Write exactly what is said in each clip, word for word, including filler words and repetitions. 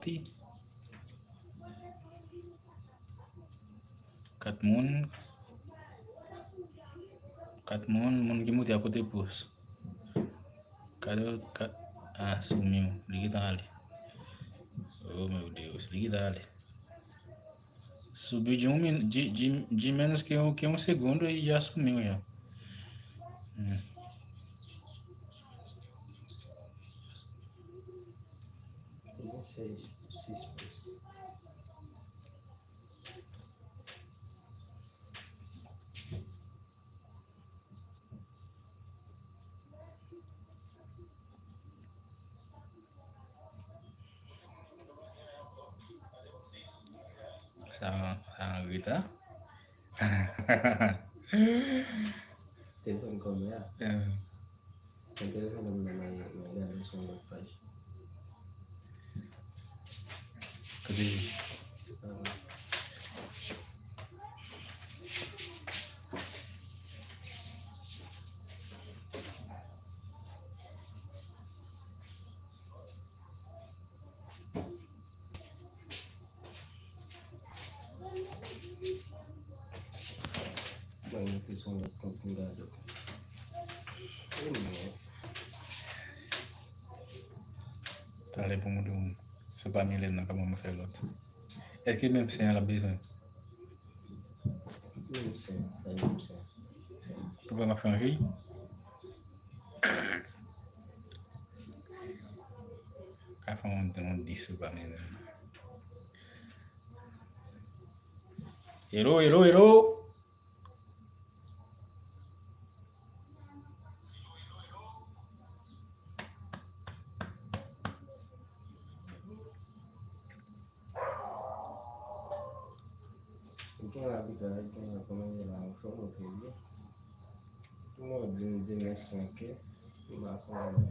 Ti. Kat moun. Kat moun, moun ki moute a kote pous. Kat, kat, ah, sou mi w, li gentan ale. Oh, meu Deus, li gentan ale. Sou bidjè yon min-, dji-, dji-, dji menns ke yon, ke yon segond, e ya sou mi w ya. Hmm. Li gen sèz, sis pous. Sa, sa an reta. Telefòn kòmè a. Eh. Mwen telefòn nan mwen, mwen gade sou yon lòt paj. Kote li? Se pa la. Mwen mete sou yon lòt kont pou m gade. E mwen. Talè pou m di w, se pa Milena, kòman m fè lòt? Èske menm sen an l ap bezwen? Menm sen, bay menm sen. Ou pa m ap chanje? Ka fè yon, yon dis ou pa menm. Hello, hello, hello. Ou gen la pita, ou gen la kòman ye la, ou fè montre li. Kouman w di m demen senkè, m pa konnen.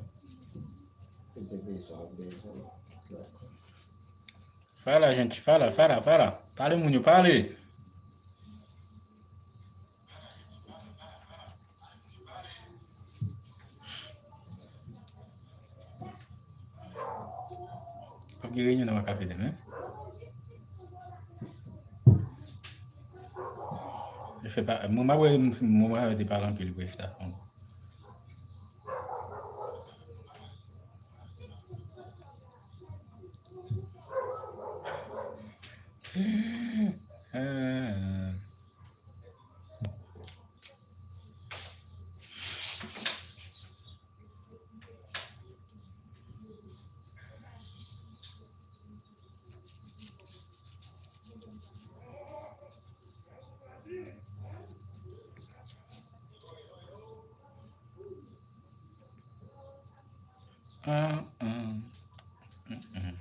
Ou te bezwen, ou bezwen. Dakò. Fala, gente, fala, fala, fala. Pale, moun yo, pale. P ap gen reyinyon nan Wakafe demen. Yo fè pa, mwen, m ap wè, mwen, mwen te pale anpil pou Estafa. Ah. Ah, ah. Mm, mm.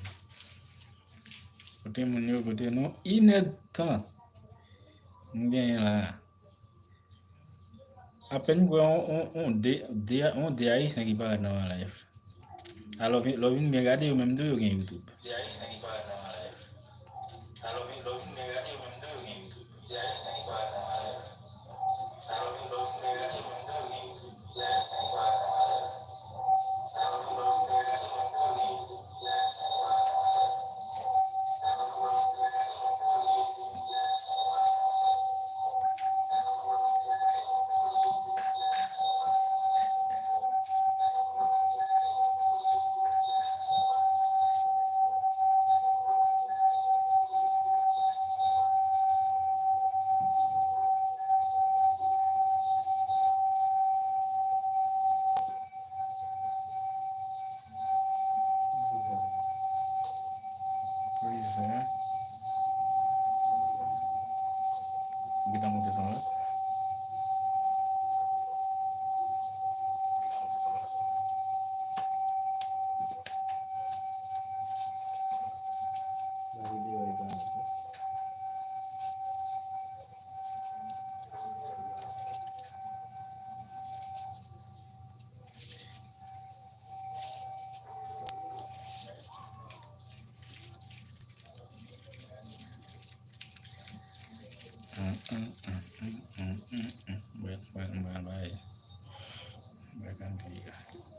Kote moun yo, kote nou? Inèdtan m genyen la. Apèn m wè on, on, on de, de, on de Ayisyen ki parèt nan yon live. Alò, vin, lè w vin byen gade, yo menm tou, yo gen YouTube. Mwen, mwen, mwen, mwen, mwen, mwen, mwen, mwen, mwen,